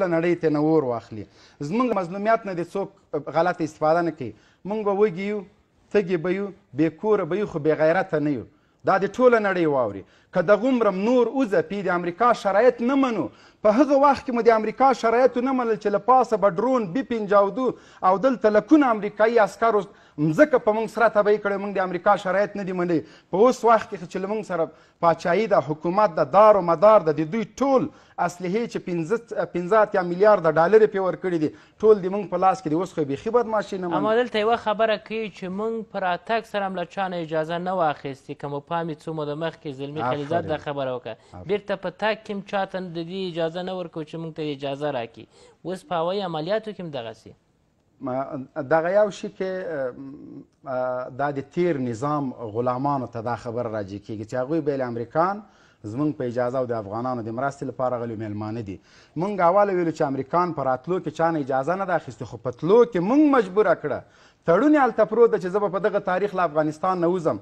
ټوله نړۍ ترې نه اور واخلي. زموږ مظلومیت نه دې څوک غلطه استفاده نه کوي. موږ به وږي یو، تږي به یو، بې کوره به یو، خو بې غیرته نه یو. دا د ټوله نړۍ واوري. که دغومره نور وځپي، د امریکا شرایط نه منو. په هغه وخت کې مو د امریکا شرایطو نه منل چې له پاسه به ډرون بي 52 او دلته لکونه امریکایي عسکرو مځکه په موږ سره تبعي کړې. موږ د امریکا شرایط نه دي منلي. په اوس وخت کې چې له موږ سره پاچاهي ده، حکومت ده، دار و مدار ده، د دوی ټول اسلحې چې 85 میلیارده ډالر یې پرې ورکړي دي، ټول د موږ په لاس کې دي. اوس خو یې بیخي بدماشي نه منو. اما دلته یوه خبره کوي چې موږ په راتګ سره هم له چا نه اجازه نه وه اخیستې. که مو پام یې څو موده مخکې زلمي خلیلزاد دا خبره وکړه، بیرته په تګ کې هم چا ته د دې اجازه نه ورکوو چې موږ ته اجازه راکړي. اوس په هوایي عملیاتو کې هم دغسې دغه یو شي کې دا د تیر نظام غلامانو ته دا خبره راجع کېږي چې هغوی به له امریکان زمونږ په اجازه او د افغانانو د مرستې لپاره غلي میلمانه دي. مونږ اوله ویلو چې امریکان په راتلو کې چا نه اجازه نه ده اخیستې، خو په تلو کې مونږ مجبوره کړه. تړون یې هلته پروت ده چې زه به په دغه تاریخ له افغانستان نه وځم.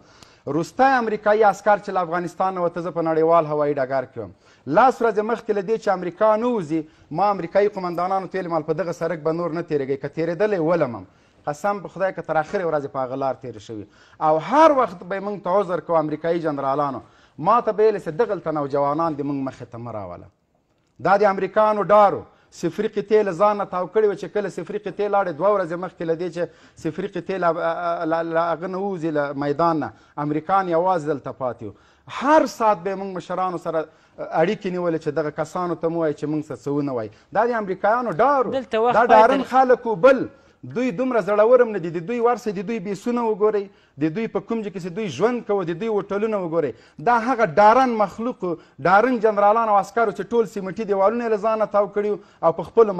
وروستی امریکایي عسکر چې له افغانستان نه وته، زه په نړیوال هوایي ډګر کې وم. 10 ورځې مخکې له دې چې امریکا نه وځي، ما امریکایي قومندانانو ته ویل، مال په دغه سړک به نور نه تېرېږئ، که تېرېدلی ولمم. قسم په خدای که تر اخرې ورځې په هغه لار تېر شوي. او هر وخت به یې موږ ته عذر کوو امریکایي جنرالانو، ما ته به یې ویل چې دغلته نوجوانان دې موږ مخې ته مه راوله. دا د امریکانو ډارو. صفري قطعې له ځان نه تاو کړې وه چې کله صفري قطعې لاړې، 2 ورځې مخکې له دې چې صفري قطعې له هغه نه ووځي، له میدان نه، امریکان یوازې دلته پاتې وو. هر ساعت به یې موږ مشرانو سره اړیکې نیولې چې دغه کسانو ته مو وایي چې موږ څه څه ونه وایي. دا د امریکایانو ډار و. دا ډارن خلک و. بل دوی دومره زړور هم نه دي. د دوی ورسئ، د دوی بیسونه وګورئ، د دوی په کوم ځای کې چې دوی ژوند کوو، د دوی هوټلونه وګورئ. دا هغه ډارن مخلوق، ډارن جنرالان او عسکرو چې ټول سیمټي دیوالونه یې له ځانه تاو کړي او په خپلو